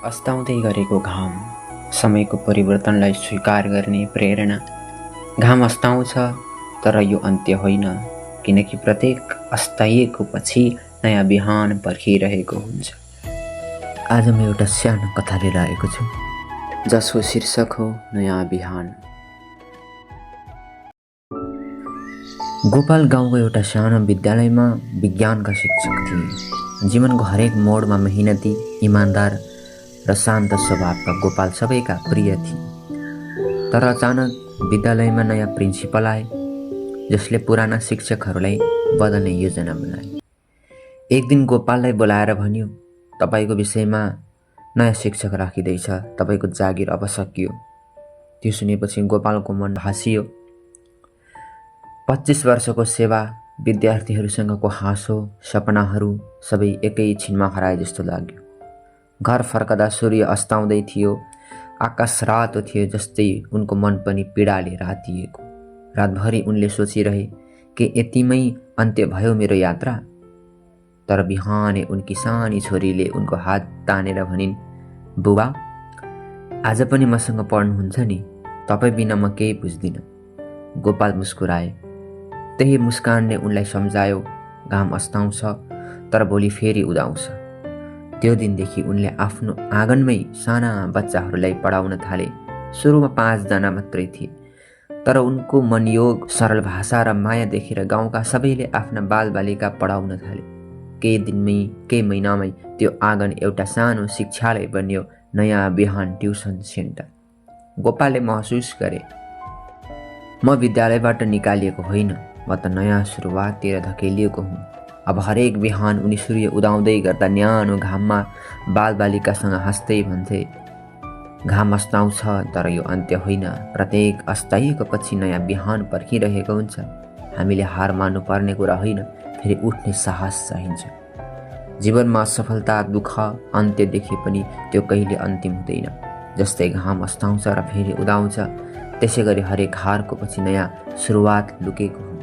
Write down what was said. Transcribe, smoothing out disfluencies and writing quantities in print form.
अस्ताउँदै गरेको घाम, समयको परिवर्तनलाई स्वीकार गर्ने प्रेरणा। घाम अस्ताउँछ तर यो अन्त्य होइन, किनकि प्रत्येक अस्ताएको पछि नयाँ बिहान पर्खिरहेको हुन्छ। आज म एउटा सानो कथा लिएर आएको छु, जसको शीर्षक हो नयाँ बिहान। गोपाल गाउँको एउटा सानो विद्यालयमा विज्ञानका शिक्षक थिए। जीवनको हरेक मोडमा मेहनती, इमान्दार र शान्त स्वभावका गोपाल सबैका प्रिय थिए। तर अचानक विद्यालयमा नयाँ प्रिन्सिपल आए, जसले पुराना शिक्षकहरूलाई बदल्ने योजना बनाए। एक दिन गोपाललाई बोलाएर भन्यो, तपाईको विषयमा नयाँ शिक्षक राखिँदैछ, तपाईको जागिर अब सकियो। त्यो सुनेपछि गोपालको मन भासियो। 25 वर्षको सेवा, विद्यार्थीहरूसँगको हाँसो, सपनाहरू सबै एकै छिनमा हराए जस्तो लाग्यो। घर फर्कदा सूर्य अस्ताउँदै थियो, आकाश रातो थियो, जस्तै उनको मन पनि पीडाले रातिएको। रातभरि उनले सोचिरहे कि यतिमै अन्त्य भयो मेरो यात्रा। तर बिहानै उनकी सानी छोरीले उनको हात तानेर भनिन्, बुबा, आज पनि मसँग पढ्नुहुन्छ नि, तपाईँ बिना म केही बुझ्दिनँ। गोपाल मुस्कुराए। त्यही मुस्कानले उनलाई सम्झायो, घाम अस्ताउँछ तर भोलि फेरि उदाउँछ। त्यो दिनदेखि उनले आफ्नो आँगनमै साना बच्चाहरूलाई पढाउन थाले। सुरुमा 5 जना मात्रै थिए, तर उनको मनयोग, सरल भाषा र माया देखेर गाउँका सबैले आफ्ना बालबालिका पढाउन थाले। केही महिनामै त्यो आँगन एउटा सानो शिक्षालय बन्यो, नयाँ बिहान ट्युसन सेन्टर। गोपालले महसुस गरे, म विद्यालयबाट निकालिएको होइन, म त नयाँ सुरुवाततिर धकेलिएको हुँ। अब हरेक बिहान उनी सूर्य उदाउँदै गर्दा न्यानो घाममा बालबालिकासँग हाँस्दै भन्थे, घाम अस्ताउँछ तर यो अन्त्य होइन, प्रत्येक अस्ताएको पछि नयाँ बिहान पर्खिरहेको हुन्छ। हामीले हार मान्नु पर्ने कुरा होइन, फेरि उठ्ने साहस चाहिन्छ। जीवनमा असफलता, दुःख, अन्त्य देखे पनि त्यो कहिले अन्तिम हुँदैन। जस्तै घाम अस्ताउँछ र फेरि उदाउँछ, त्यसै गरी हरेक हारको पछि नयाँ सुरुवात लुकेको हुन्छ।